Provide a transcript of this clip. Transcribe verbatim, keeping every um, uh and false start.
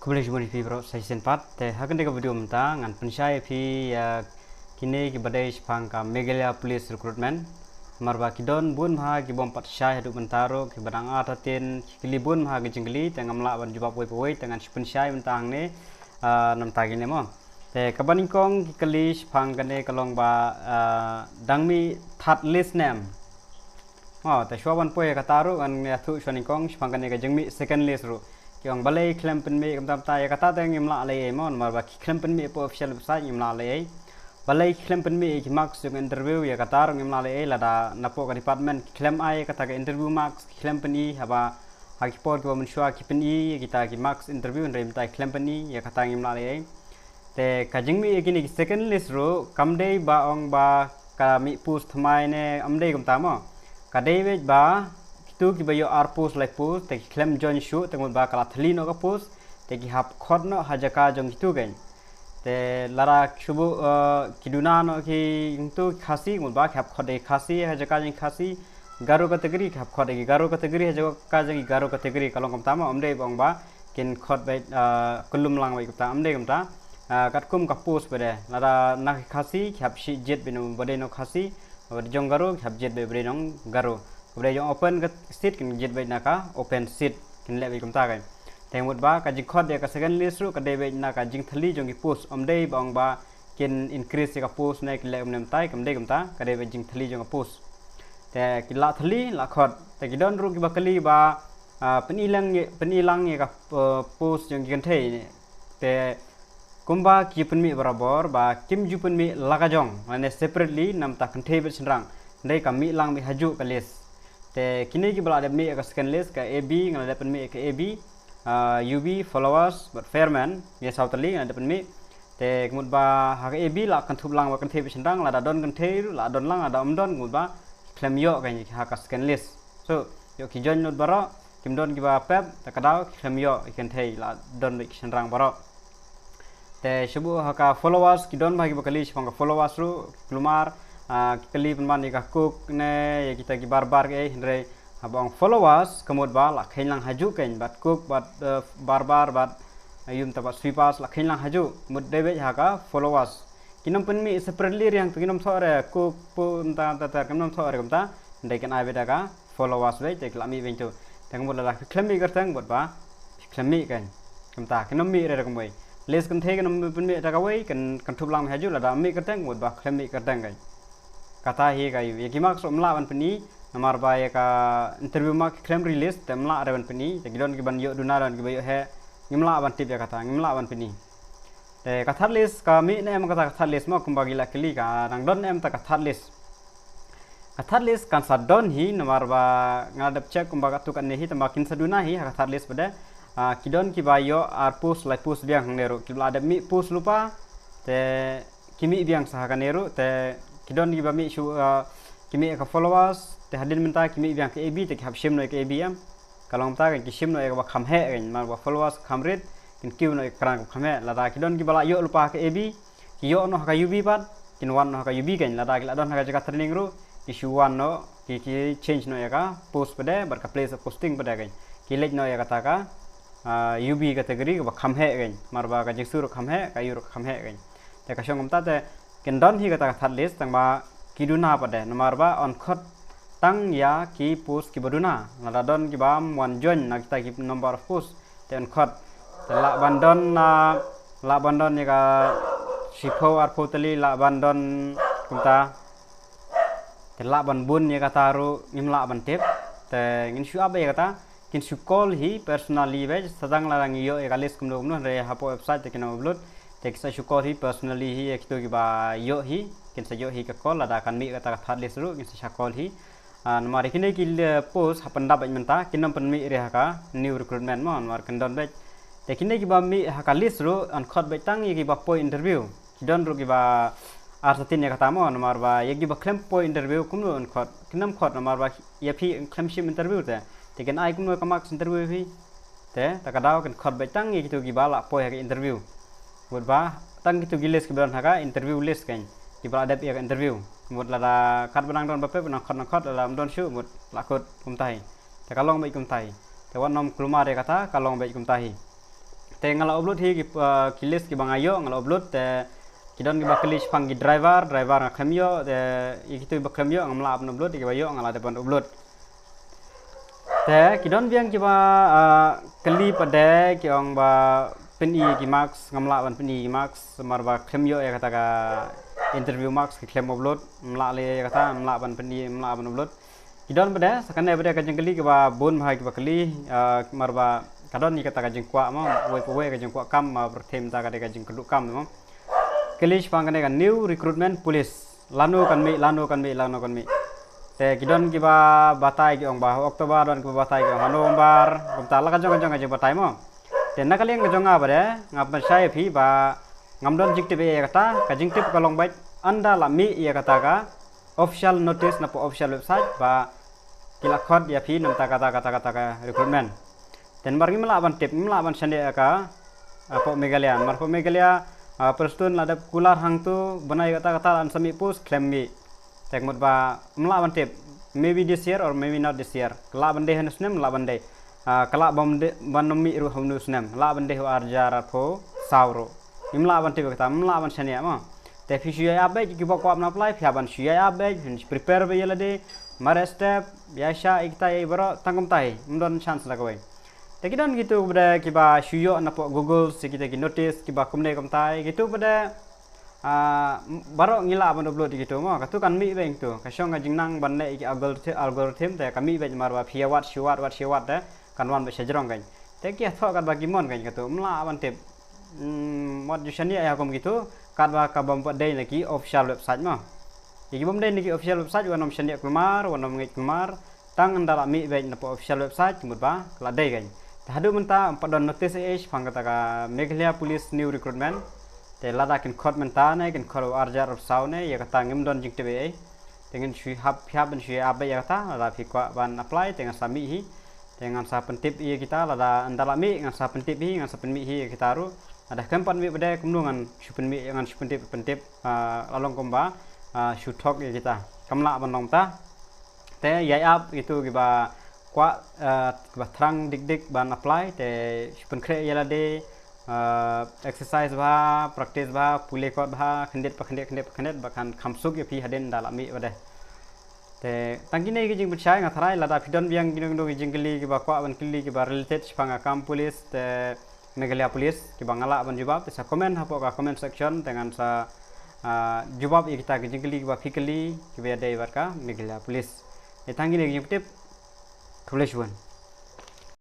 Khublei shibun ïa phi baroh sa shisien pat. Te ha kane ka video mynta ngan pynshai ïa phi ïa kine kiba dei shaphang ka Meghalaya Police Recruitment. Namar ba ki don bun bha ki bym pat shai haduh mynta ruh, kiba dang artatien ki kylli bun bha ki jingkylli, te ngam lah ban jubab wei pa wei, te ngan shu pynshai mynta hangne, ah, namar ta kine mo. Te kaba nyngkong ki kylli shaphang kane ka long ba, ah, dang mih third list ne em. Oh, te shuwa ban poi ïa kata ruh ngan ïathuh shuwa nyngkong shaphang kane ka jingmih second list ruh. Ki ong balei khlem pynmih kumta kumta, ïa kata te ngim lah leh ei mo, namar ba ki khlem pynmih hapoh official website, ngim lah leh ei. Balei ki khlem pynmih ïa ki marks jong interview, ïa kata ruh ngim lah leh ei, lada napoh ka department ki khlem ai ïa kata ka interview marks, ki khlem pyni, haba ha ki por kiba mynshuwa ki pyni ïa kita ki marks interview, hynrei mynta ki khlem pyni, ïa kata ngim lah leh ei. Te ka jingmih ïa kine ki second list ruh kam dei ba ong ba ka mih post thymmai ne, kam dei kumta mo. Ka dei beit ba kitu kiba ïoh ar post lai post, te ki khlem join shuh, te mut ba ka la thylli noh ka post, te ki hap khot noh ha jaka jong kitu kein. Te lada shu buh, eh, ki duna noh ki, kitu ki Khasi, mut ba ki hap khot da ki Khasi ha jaka jong ki Khasi. Garo category ki hap khot da ki Garo category ha jaka jong ki Garo category, ka long kumta mo, kam dei ba ong ba kin khot beit, ah, kyllum lang beit kumta, kam dei kumta. Ah, katkum ka post pat de, lada na ki Khasi ki hap shah jied beit na ba dei nong Khasi, ba dei jong Garo ki hap jied beit ba dei nong Garo. Ba dei jong open ka seat kin jied beit na ka open seat, kin leh beit kumta kein. Te mut ba ka jingkhot ïa ka second list ruh ka dei beit na ka jingthylli jong ki post, kam dei ba ong ba kin increase ïa ka post ne kin leh kumne kumtai, kam dei kumta, ka dei beit jingthylli jong ka post. Te ki la thylli la khot, te ki don ruh kiba kylli ba, ah, pyni lang, pyni lang ïa ka, eh, post jong ki kynthei. Te kumba ki pynmih barabor ba kim ju pynmih la ka jong, lane separately namar ta kynthei bad shynrang. Hynrei ka mih lang beit ha juh ka list. Te kine kiba la dep mih ïa ka second list, ka A B, nga la dep pynmih ïa ka A B, ah, U B, followers bad fairman, ïa saw tylli nga la dep pynmih. Te ka mut ba ha ka A B la kynthup lang ba kynthei bad shynrang, lada don kynthei ruh la don lang, lada ym don ka mut ba khlem ïoh kein ha ka second list. So ïoh ki join lut baroh, kim don kiba pep, te ka daw ki khlem ïoh ki kynthei, la don beit ki shynrang baroh. Te shu buh ha ka followers, ki don bha kiba kylli shaphang ka followers ruh, kulmar, ah, ki kylli pynban ïa ka cook ne ïa kita ki barber kiei, hynrei haba ong followers ka mut ba la kheiñ lang ha juh kein, bad cook bad, eh, barber bad, eh, ïa kumta bad sweepers la kheiñ lang ha juh, mut dei beit ha ka followers. Kin ym pynmih separately riang, to kin ym thoh re cook, pu, kumta kumta ter, kin ym thoh re kumta, hynrei kin ai beit da ka followers beit, te ki la mih beit to. Te ka mut lada ki khlem mih kyrteng, mut ba ki khlem mih kein. Kumta kin ym mih re da kumwei. List kynthei kin ym pynmih da kawei, kin, kin kynthup lang ha juh, lada mih kyrteng mut ba khlem mih kyrteng kein. Kata hi ka ïa ki marks ruh ym lah ban pyni, namar ba ïa ka interview mark ki khlem release, te ym lah re ban pyni, te ki don kiban ïoh duna, don kiba ïoh heh, ngim lah ban tip ïa kata, ngim lah ban pyni. Te ka third list ka mih ne em kata ka third list mo, kumba ki la kylli, ka dang don ne em ta ka third list. Ka third list kan sa don hi, namar ba nga la dep check kumba katto katne hi, tangba kin sa duna hi ha ka third list pat de. Ah, ki don kiba ïoh ar post lai post biang hangne ruh, kiba la dep mih post lypa, te ki mih biang sa ha kane ruh, te ki don kiba mih shu, ah, ki mih ka followers, te hadien mynta ki mih biang ka A B, te ki hap shim noh ka A B em. Ka long kumta kein, ki shim noh ïa kaba kham heh kein, namar ba followers kham rit, kin kiew noh ïa ka kyrdan kaba kham heh. Lada ki don kiba la ïoh lypa ha ka A B, ki ïoh noh ha ka U B pat, kin wan noh ha ka U B kein. Lada ki la don ha ka jaka training ruh, ki shu wan noh, ki, ki change noh ïa ka post pat de, bad ka place of posting pat de kein. Ki leit noh ïa kata ka, ah, U B category kaba kham heh kein. Namar ba ka jingsuh ruh kham heh, ka ïoh ruh kham heh kein. Te ka shong kumta te, kin don hi kata ka third list, tangba ki duna pat de, namar ba yn khot tang ïa ki post kiba duna. Lada don kibym wan join na kita ki number of post, te yn khot. Te lah ban don, ah, lah ban don ïa ka shiphew arphew tylli, lah ban don kumta. Te lah ban bun ïa kata ruh ngim lah ban tip. Te ngin shu ap ïa kata. Kin shu call hi personally beit, sa tang lada ngi ïoh ïa ka list kumno kumno, hynrei hapoh website te kin ym upload. Te kin sa shu call hi personally hi ïa kito kiba ïoh hi, kin sa ïoh hi ka call, lada kan mih kata ka third list ruh kin sa shu call hi. Ah, namar ïa kine ki, eh, post ha pyndap beit mynta, kin ym pynmih re ha ka new recruitment mo, namar kin don beit. Te kine kiba mih ha ka list ruh yn khot beit tang ïa kiba poi interview. Ki don ruh kiba artatien ïa kata mo, namar ba ïa kiba khlem poi interview kumno yn khot, kin ym khot, namar ba ïa phi khlem shim interview te, te kin ai kumno ka marks interview ïa phi. Te ta ka daw kin khot beit tang ïa kito kiba la poi ha ka interview. Mut ba tang kito ki list kiba don ha ka interview list kein, kiba la dep ïa ka interview. Mut lada katba nang don ba pep nang khot nang khot, lada ym don shuh mut la kut kumta hi. Te ka long beit kumta hi. Te wat nym kulmar ïa kata, ka long beit kumta hi. Te nga la upload hi ki, uh, ki list kiba nga ïoh, nga la upload. Te ki don kiba kylli shaphang ki driver, driver nga khlem ïoh. Te ïa kito kiba khlem ïoh ngam lah ban upload, ïa kiba ïoh nga la dep ban upload. Te ki don biang kiba, uh, kylli pat de, ki ong ba pyni ki marks, ngam lah ban pyni ki marks namar ba khlem ïoh ïa kata ka interview marks, ki khlem upload. Ngam lah leh ïa kata, ngam lah ban pyni, ngam lah ban upload. Ki don pat de, sa kane pat de ka jingkylli kaba bun bha kiba kylli, uh, namar ba ka don ïa kata ka jingkwah mo, wei pa wei ka jingkwah kam, ma pyrthei mynta ka dei ka jingkyrduh kam mo. Kylli shaphang kane ka new recruitment police. Lano kan mih, lano kan mih, lano kan mih. Te ki don kiba batai, ki ong ba ha October, don kiba batai ki ong ha November, kumta la ka jong ka jong ka jingbatai mo. Te na ka liang ka jong nga pat de, nga pynshai ïa phi ba ngam don jingtip ïa kata, ka jingtip ka long beit ynda la mih ïa kata ka official notice na poh official website ba ki la khot ïa phi na bynta kata, kata, kata ka recruitment. Te namar ngim lah ban tip, ngim lah ban shaniah ïa ka, uh, poh Meghalaya. Namar poh Meghalaya, uh, Prestone la dep kular hangto, bnai kata kata la sa mih post, khlem mih. Te ka mut ba ngim lah ban tip, maybe this year or maybe not this year. Ka lah ban dei ha une u snem, lah ban dei. Uh, ka lah ban dei, ban ym mih ruh ha une u snem. Lah ban dei ha u arhajar arphew saw ruh. Ngim lah ban tip ïa kata, ngim lah ban shaniah mo. Te phi shu ïai ap beit, kiba kwah ban apply, phi hap ban shu ïai ap beit, phin shu prepare beit ïa lade, mareh step, ïaishah ïa kita ïa baroh, tang kumta hi, ym don chance da kawei. Te ki don kito pat de kiba shu ïoh na poh Google, shi kita ki notice, kiba kumne kumtai, kito pat de, ah, baroh ngi lah ban upload ïa kito mo, kato kan mih beit to, ka shong ka jingnang ban leh ïa ki algorith-, algorithm, te ka mih beit namar ba phi ïa wad, shu wad, wad, shu wad te, kan wan beit sha jrong kan. Te ki ïathoh katba ki mon kan kato, ym lah ban tip. Hmm, mut ju shaniah ïa kum kito, katba ka bym pat dei na ki official website mo. Ïa ki bym dei na ki official website, wat nym shaniah kulmar, wat nym ngeit kulmar, tang ynda la mih beit na poh official website, ka mut ba ka la dei kan. Te haduh mynta ym pat don notice ei ei shaphang kata ka Meghalaya Police new recruitment. Te lada kin khot mynta ne, kin khot ha u arhajar arphew saw ne, ïa kata ngim don jingtip ei ei. Te ngin shu hap, phi hap ban shu ïai ap beit ïa kata, lada phi kwah ban apply, te ngan sa mih hi. Te ngan sa pyntip ïa kita, lada ynda la mih, ngan sa pyntip hi, ngan sa pynmih hi ïa kita ruh. Lada khlem pat mih pat de kumno ngan shu pynmih, ngan shu pyntip, pyntip, ah, la long kumba, ah, shu thok ïa kita. Kam lah ban long ta. Te ïai ap kito kiba kwah, ah, kiba thrang dik dik ban apply, te shu pynkhreh ïa lade, ah, exercise bha, practice bha, pule kot bha, khyndiat pa khyndiat, khyndiat pa khyndiat, ba kan kham suk ïa phi hadien ynda la mih pat de. Te tang kine ki jingpynshai, nga tharai lada phi don biang kino kino ki jingkylli kiba kwah ban kylli kiba related shaphang ka kam police, te Meghalaya Police, kiba nga lah ban jubab, te sa comment hapoh ka comment section, te ngan sa, ah, jubab ïa kita ki jingkylli kiba phi kylli, kiba ïadei bad ka Meghalaya Police. Te tang kine ki jingpyntip. Khublei shibun.